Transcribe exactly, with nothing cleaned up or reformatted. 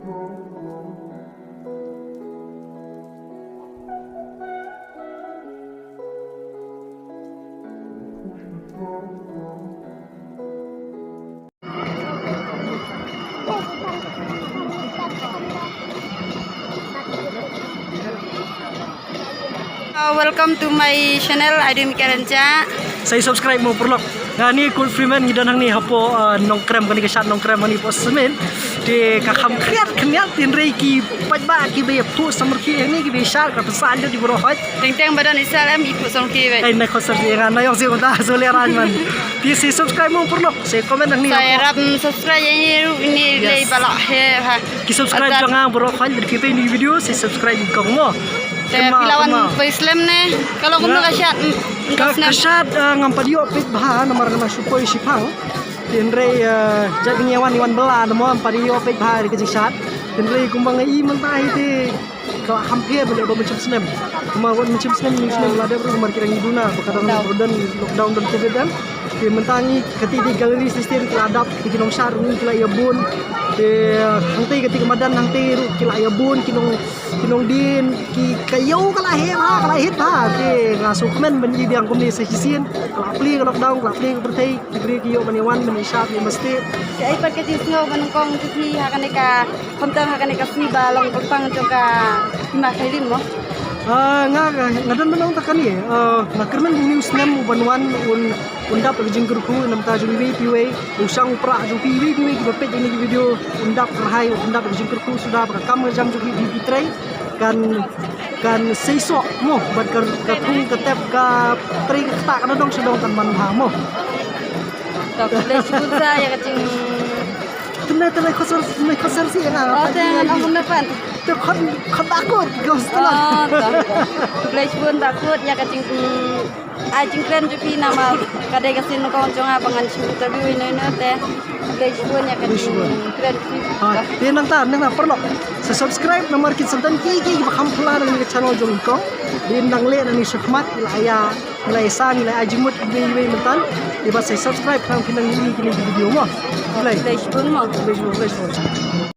Uh, welcome to my channel, Aidin Kerencha. Sa subscribe mo paralok. Nga ni Kul Freeman ngi don hangne hapoh, uh, Nongkrem, kane ka shad Nongkrem hangne hapoh Samen. Te ka kham khriat khniat, hynrei ki paidbah kiba ïa phuh samrkhie hangne kiba ïa shad ka pynsan jot ïa baroh hoi. Teng teng ba don i Salem i phuh samrkhie beit. Ai na khot sar ïa nga na ïong sing da so le ran man. Te sa subscribe mo paralok. Sa comment hangne. Sa ïarap subscribe ïa ngi ruh, ngi lei ba lah he ha. Ki subscribe jong nga baroh hoi, ki peit ïa ine i video sa subscribe ïa kong mo. Te phi la wan poi slem ne? Ka long kumno ka shad? Ka shad, eh, ngam pat ïoh peit bha namar nga shu poi shiphang. Hynrei, eh, jait ngi wan, ngi wan bylla namar ngam pat ïoh peit bha ka jingshad. Hynrei kumba nga i mynta hi te ka la kham pher ba leh ba mynshem snem. Kumba wat mynshem snem, mynshem snem la dep ruh namar ki dang ïa duna ba ka dang lockdown, lockdown don covid kan. Te mynta ngi kati di gallery system ki la dap, ki nongshad ruh ki la ïa bun. Te hangtei kati ka madan hangtei ruh ki la ïa bun ki nong Ki nongdien ki, ka ïew ka la heh bha, ka la heh bha. Te nga sngewkmen ban ïohi biang kumne sa shisien. Ka la plie ka lockdown, ka la plie ka pyrthei. Ki briew ki ïoh ban ïa wan ban ïa shad ïa mesti. Te ai pat ka jingsngew ba nyngkong jong phi ha kane ka khamtam ha kane ka sngi ba long pynpang jong ka Hima Khyllippuh mo? Ah, nga, nga, nga don ban ong ta kane. Ah, nga kyrmen ba une u snem u ban wan un Un dap da ka jingkyrkhu, namar ta jong iwei pa iwei, u shang u prah jong phi iwei pa iwei kiba peit ïa kine ki video, un dap kyrhai, un dap da ka jingkyrkhu suda ba ka kam ka jam jong phi phi trei kan, kan seisoh mo, bad ka, ka thung ka tep ka trei ka ktah ka dong sha dong kan man bha mo. To, khublei shibun sa ïa ka jing. Tynrai, tynrai khot sar, tynrai khot sar sih ïa nga. Oh, te ngan ong kumno pat. Te khot, khot ba kut, ghost. Oh, to. Khublei shibun ba kut ïa ka jing, mm, ai jingkren jong phi namar ka dei ka sien nyngkong jong nga ba ngan shu interview ïa ino ino te. Khublei shibun ïa ka jingkren jong phi. Ha, te nangta, nangta paralok. Sa subscribe namar kin sa don kiei kiei kiba kham phylla na kane ka channel jong i kong. Dei nang leh nang ïa shakhmat ïa la ïa, ïa la ïa san, ïa la ïa jingmut iwei iwei mynta. Ïa ba sa subscribe nang phin nang ïohi kine ki video mo. Khublei. Khublei shibun mo. Khublei shibun, khublei shibun.